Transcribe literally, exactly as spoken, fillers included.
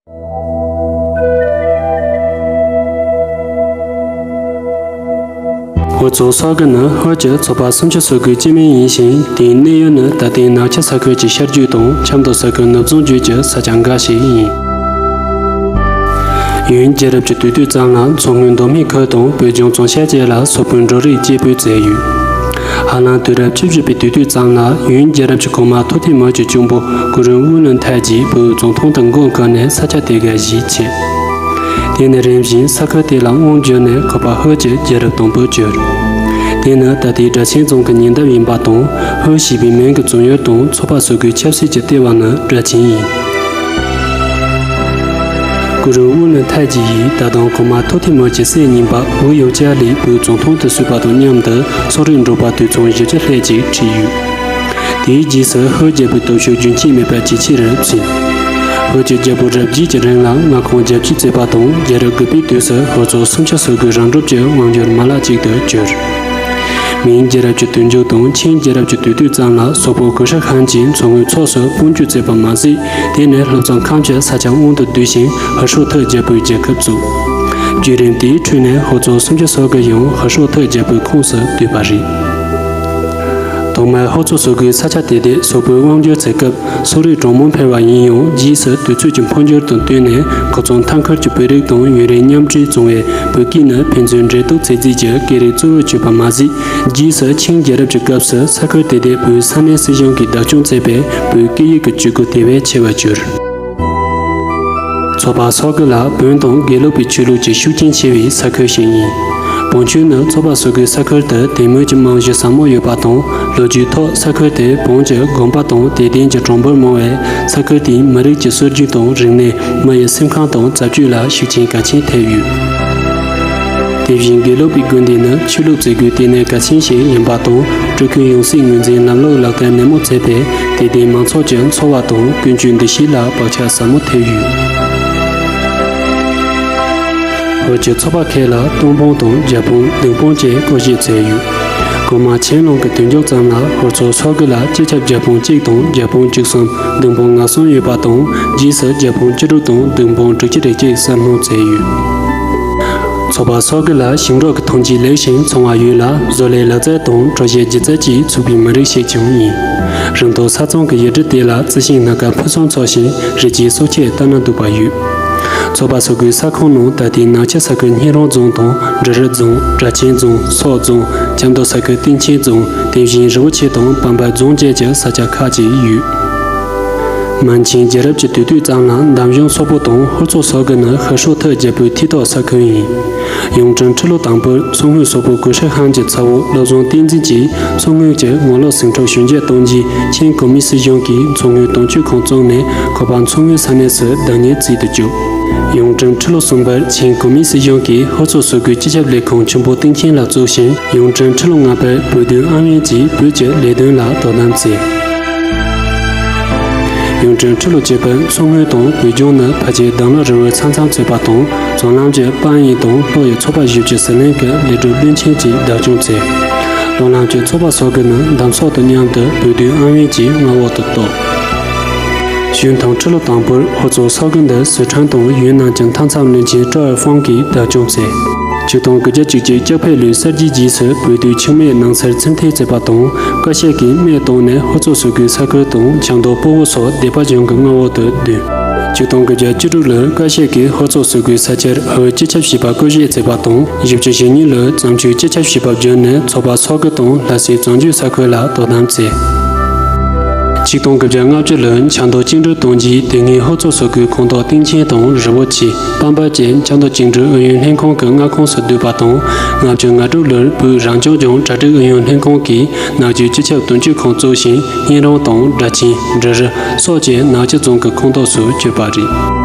ཧོར་ཚོ་སོག་གི་ནི་ཧོར་གྱི་ཚོ་པ་སུམ་ཅུ་སོ་དགུའི་སྤྱི་མིང་ཡིན་ཞིང་། དེའི་གནས་ཡུལ་ནི་ད་ལྟའི་ནག་ཆུ་ས་ཁུལ་གྱི་ཤར་རྒྱུད་དང་ཆབ་མདོ་ས་ཁུལ་ནུབ་བྱང་རྒྱུད་ཀྱི་ས་ཆ་འགའ་ཞིག་ཡིན། ཡུན་རྒྱལ་རབས་ཀྱི་དུས་སྟོད་ཙམ་ལ་མཚོ་སྔོན་མདོ་སྨད་ཁུལ་དང་བོད་ལྗོངས་བྱང་ཤར་བཅས་ལ་སོག་པོའི་འབྲུ་རིགས་སྐྱེ་འཕེལ་མཛད་ཡོད། ཧ་ལམ་དུས་རབས་བཅུ་བཞི་པའི་དུས་སྟོད་ཙམ་ལ་ཡུན་རྒྱལ་རབས་ཀྱི་གོང་མ་ཐུའུ་ཐེ་མུར་གྱི་གཅུང་པོ་གུ་རུ་དབུ་ལུན་ཐའི་ཇིས་བོད་ཙུང་ཐུང་དུ་མགོ་འཁོར་ནས་ས་ཆ་དེ་གར་གཞིས་བྱས། དེ་ནས་རིམ་བཞིན་ས་ཁུལ་དེ་ལ་དབང་བསྒྱུར་ནས་ཁོ་པ་ཧོར་གྱི་རྒྱལ་རབས་དང་པོར་གྱུར། དེ་ནི་ད་ལྟའི་སྦྲ་ཆེན་རྫོང་གི་ཉེ་འདབས་ཡིན་པ་དང་། ཧོར་ཞེས་པའི་མིང་གི་རྩོམ་ཡུལ་དང་ཚོ་པ་སོ་དགུའི་ཆབ་སྲིད་ཀྱི་ལྟེ་བ་ནི་སྦྲ་ཆེན་ཡིན། གུ་རུ་དབུ་ལུན་ཐའི་ཇི་ཡིས་ད་དུང་གོང་མ་ཐུའུ་ཐེ་མུར་གྱི་སྲས་གཉིས་པ་ཝུའུ་ཡོའུ་ཅཱ་ལི་བོད་ཙུང་ཐུང་དུ་བསུས་པ་དང་མཉམ་དུ་སོག་རིགས་འབྲོག་པ་དུད་ཚང་བཞི་བཅུ་ལྷག་ཅིག་ཁྲིད་ཡོད། དེའི་རྗེས་སུ་ཧོར་རྒྱལ་པོའི་སྟོབས་ཤུགས་རྒྱུན་ཆད་མེད་པར་ཇེ་ཆེ་རུ་ཕྱིན། ཧོར་གྱི་རྒྱལ་པོ་རབས་བརྒྱད་ཀྱི་རིང་ལ་མངའ་ཁོངས་རྒྱ་བསྐྱེད་མཛད་པ་དང་། རྒྱལ་རབས་དགུ་པའི་དུས་སུ་ཧོར་ཚོ་སུམ་ཅུ་སོ་དགུའི་རང་གྲུབ་ཀྱི་དབང་སྒྱུར་མ་ལག་ཅིག་ཏུ་གྱུར། མིང་རྒྱལ་རབས་ཀྱི་དུས་མཇུག་དང་ཆིང་རྒྱལ་རབས་ཀྱི་དུས་སྟོད་ཙམ་ལ་སོག་པོ་གུ་ཧྲི་ཧན་གྱིས་མཚོ་སྔོན་ཕྱོགས་སུ་དཔུང་འཇུག་མཛད་པ་མ་ཟད། དེ་ནས་བློ་བཟང་ཁམས་ཀྱི་ས་ཆ་དབང་དུ་བསྡུས་ཤིང་ཧུ་ཧྲོ་ཐི་རྒྱལ་པོའི་རྒྱལ་ཁབ་བཙུགས། བརྒྱུད་རིམ་དེའི་ཁྲོད་ནས་ཧོར་ཚོ་སུམ་ཅུ་སོ་དགུ་ཡང་ཧུ་ཧྲོ་ཐི་རྒྱལ་པོའི་ཁོངས་སུ་བསྡུས་པ་རེད། ཐོག་མར་ཧོར་ཚོ་སོ་དགུའི་ས་ཆ་དེ་དེ་སོག་པོས་དབང་སྒྱུར་མཛད་སྐབས། སོག་རིགས་གྲངས་མང་འཕེལ་བ་ཡིན་ཡང་། རྗེས་སུ་དུས་ཚོད་ཀྱི་འཕོ་འགྱུར་དང་བསྟུན་ནས་ཁོ་ཚོ་མཐའ་འཁོར་གྱི་བོད་རིགས་དང་ཡུན་རིང་མཉམ་འབྲེལ་བྱུང་བས། བོད་སྐད་ནི་ཕན་ཚུན་འབྲེལ་གཏུག་མཛད་རྩིས་ཀྱི་སྐད་རིགས་གཙོ་བོར་གྱུར་པ་མ་ཟད། རྗེས་སུ་ཆིང་རྒྱལ་རབས་ཀྱི་སྐབས་སུ་ས་ཁུལ་དེ་དེ་བོད་ས་གནས་སྲིད་གཞུང་གིས་བདག་སྐྱོང་མཛད་པས། བོད་སྐད་ཡིག་གི་སྤྱོད་སྒོ་དེ་བས་ཆེ་བར་གྱུར། ཚོ་པ་སོག་གི་ལ་བོན་དང་དགེ་ལུགས་པའི་ཆོས་ལུགས་ཀྱི་ཤུགས་རྐྱེན་ཆེ་བའི་ས་ཁུལ་ཞིག་ཡིན། བོན་ཆོས་ནི་ཚོ་པ་སོག་གི་ས་ཁུལ་དུ་དད་མོས་ཀྱི་རྨང་གཞི་ཟབ་མོ་ཡོད་པ་དང་། ལོ་རྒྱུས་ཐོག་ས་ཁུལ་དེར་བོན་གྱི་དགོན་པ་དང་དད་ལྡན་གྱི་གྲངས་འབོར་མང་བས། ས་ཁུལ་དེའི་མི་རིགས་ཀྱི་སྲོལ་རྒྱུན་དང་རིག་གནས། མི་ཡི་སེམས་ཁམས་དང་རྩ་བཅོས་ལ་ཤུགས་རྐྱེན་གལ་ཆེན་ཐེབས་ཡོད། དེ་བཞིན་དགེ་ལུགས་པའི་དགོན་སྡེ་ནི་ཆོས་ལུགས་བཙུགས་སྒོའི་ལྟེ་གནས་གལ་ཆེན་ཞིག་ཡིན་པ་དང་། སྤྲུལ་སྐུའི་ཡང་སྲིད་ངོས་འཛིན་ལམ་ལུགས་ལག་བསྟར་ནན་མོ་མཛད་པས། དད་ལྡན་མང་ཚོགས་ཀྱི་འཚོ་བ་དང་ཀུན་སྤྱོད་འདུ་ཤེས་ལ་བག་ཆགས་ཟབ་མོ་ཐེབས་ཡོད། བོད་ཀྱི་ཚོ་པ་ཁག་ལ་སྟོང་དཔོན་དང་བརྒྱ་དཔོན་བདུན་དཔོན་བཅས་བསྐོ་བཞག་མཛད་ཡོད། གོང་མ་ཆན་ལུང་གི་དུས་མཇུག་ཙམ་ལ་ཧོར་ཚོ་སོག་གི་ལ་སྤྱི་ཁྱབ་བརྒྱ་དཔོན་གཅིག་དང་བརྒྱ་དཔོན་བཅུ་གསུམ། བདུན་དཔོན་ང་གསུམ་ཡོད་པ་དང་། རྗེས་སུ་བརྒྱ་དཔོན་བཅུ་དྲུག་དང་བདུན་དཔོན་དྲུག་ཅུ་རེ་གཅིག་གསར་སྣོན་མཛད་ཡོད། ཚོ་པ་སོག་གི་ལ་ཞིང་འབྲོག་གི་ཐོན་སྐྱེད་ལེགས་ཤིང་ཚང་བ་ཡོད་ལ། བཟོ་ལས་ལག་རྩལ་དང་དྲོ་གཞས་སྒྱུ་རྩལ་གྱིས་ཕྱུག་པའི་མི་རིགས་ཤིག་ཀྱང་ཡིན། རིང་ཐོག་ས་གཙང་གི་ཡུལ་གྲུ་དེ་ལ་རྩི་ཤིང་སྣ་ཁ་ཕུན་སུམ་ཚོགས་ཤིང་རི་སྐྱེས་སྲོག་ཆགས་ལྟ་ན་སྡུག་པ་ཡོད། ཚོ་པ་སོག་གི་ས་ཁོངས་ནང་ད་ལྟའི་ནག་ཆུ་ས་ཁུལ་སྙན་རོང་རྫོང་དང་འབྲི་རུ་རྫོང་། སྦྲ་ཆེན་རྫོང་། སོག་རྫོང་། ཆབ་མདོ་ས་ཁུལ་སྟེང་ཆེན་རྫོང་། དེ་བཞིན་རི་བོ་ཆེ་དང་སྤམ་པ་རྫོང་བཅས་ཀྱི་ས་ཆ་ཁག་ཅིག་ཡོད། མན་ཆིང་རྒྱལ་རབས་ཀྱི་དུས་སྟོད་ཙམ་ལ་འདམ་གཞུང་སོག་པོ་དང་ཧོར་ཚོ་སོག་གི་ནི་ཧུ་ཧྲོ་ཐི་རྒྱལ་པོའི་ཐད་གཏོགས་ས་ཁུལ་ཡིན། ཡང་ཀྲིན་ཁྲི་ལོ་དང་པོར་སོག་སྔོན་སོག་པོ་གུ་ཧྲི་ཧན་གྱི་ཚ་བོ་བློ་བཟང་བསྟན་འཛིན་གྱིས་སོག་སྔོན་གྱི་ངོ་ལོག་ཟིང་འཁྲུག་ཞི་འཇགས་གཏོང་རྗེས། ཆིང་གོ་མིན་སྲིད་གཞུང་གིས་མཚོ་སྔོན་དོན་གཅོད་ཁང་བཙུགས་ནས་ཁོ་པ་མཚོ་སྔོན་ས་གནས་སུ་བདག་གཉེར་བྱེད་དུ་བཅུག། ཡང་ཀྲིན་ཁྲི་ལོ་གསུམ་པར་ཆིང་གོ་མིན་སྲིད་གཞུང་གིས་ཧོར་ཚོ་སོག་པོའི་སྤྱི་ཁྱབ་ལས་ཁུངས་ཆེན་པོ་སྟེང་ཆེན་ལ་བཙུགས་ཤིང་། ཡང་ཀྲིན་ཁྲི་ལོ་ལྔ་པར་བོད་དོན་ཨང་ཝེན་གྱིས་བོད་ཀྱི་ལས་དོན་ལ་དོ་དམ་བྱས། ཡང་ཀྲིན་ཁྲི་ལོ་བཅུ་པར་མཚོ་སྔོན་དང་བོད་ལྗོངས་ནི་ཕལ་ཆེར་དྭང་བླངས་རི་བོས་མཚམས་མཚམས་བཅད་པ་དང་། རྫོང་ལམ་གྱི་པན་ཡིན་དང་ལྷོ་ཡི་ཚོ་པ་བཞི་བཅུ་ཟི་ལིང་གི་ལས་སྒྲུབ་བློན་ཆེན་གྱིས་བདག་སྐྱོང་བྱས། ལྷོ་ལམ་གྱི་ཚོ་པ་སོག་གི་ནི་འདམ་སོག་དང་མཉམ་དུ་བོད་དོན་ཨང་ཝེན་གྱི་མངའ་འོག་ཏུ་གཏོགས། ཞུན་ཐང་ཁྲི་ལོ་དང་པོར་ཧོར་ཚོ་སོག་གི་འདི་སི་ཁྲོན་དང་ཡུན་ནན་གྱི་མཐའ་མཚམས་བློན་ཆེན་ཀྲོའུ་ཨེར་ཧྥང་གིས་བདག་སྐྱོང་བྱས། ཆིག་སྟོང་དགུ་བརྒྱ་བཅུ་གཅིག་ལྕགས་ཕག་ལོའི་གསར་བརྗེའི་རྗེས་སུ་བོད་དུ་ཆིང་མེས་ནང་སར་ཚུར་འཐེན་བྱས་པ་དང་། ཀ་ཤས་ཀྱིས་སྨད་བཏང་ནས་ཧོར་ཚོ་སོག་གི་ས་ཁུལ་དང་ཆབ་མདོ་སྤོ་བོ་སོགས་སྡེ་པ་གཞུང་གི་མངའ་འོག་ཏུ་བསྡུས། ཆིག་སྟོང་དགུ་བརྒྱ་བཅུ་དྲུག་ལོར་ཀ་ཤས་ཀྱིས་ཧོར་ཚོ་སོག་གི་ས་ཆར་ཧོར་སྤྱི་ཁྱབ་ཞེས་པ་བསྐོ་བཞག་བྱས་པ་དང་། བཞི་བཅུ་ཞེ་གཉིས་ལོར་བཙན་བྱོལ་སྤྱི་ཁྱབ་ཞེས་པ་བསྒྱུར་ནས་ཚོ་པ་སོག་གི་དང་ལྷ་སའི་བཙན་བྱོལ་ས་ཁུལ་ལ་དོ་དམ་བྱས། ཆིག་སྟོང་དགུ་བརྒྱ་ལྔ་བཅུ་ལོར་ཆབ་མདོ་བཅིངས་འགྲོལ་གཏོང་རྗེས། དེ་སྔའི་ཧོར་ཚོ་སོག་གི་ཁོངས་གཏོགས་སྟེང་ཆེན་དང་རི་བོ་ཆེ། པམ་པ་བཅས་ཆབ་མདོ་བཅིངས་འགྲོལ་ཨུ་ཡོན་ལྷན་ཁང་གི་མངའ་ཁོངས་སུ་བསྡུས་པ་དང་། ལྔ་བཅུ་ང་དྲུག་ལོར་བོད་རང་སྐྱོང་ལྗོངས་གྲ་སྒྲིག་ཨུ་ཡོན་ལྷན་ཁང་གིས་ནག་ཆུའི་སྤྱི་ཁྱབ་དོན་གཅོད་ཁང་བཙུགས་ཤིང་། སྙན་རོང་དང་སྦྲ་ཆེན། འབྲི་རུ་སོགས་བཅས་ནག་ཆུ་རྫོང་གི་ཁོངས་གཏོགས་སུ་གྱུར་པ་རེད།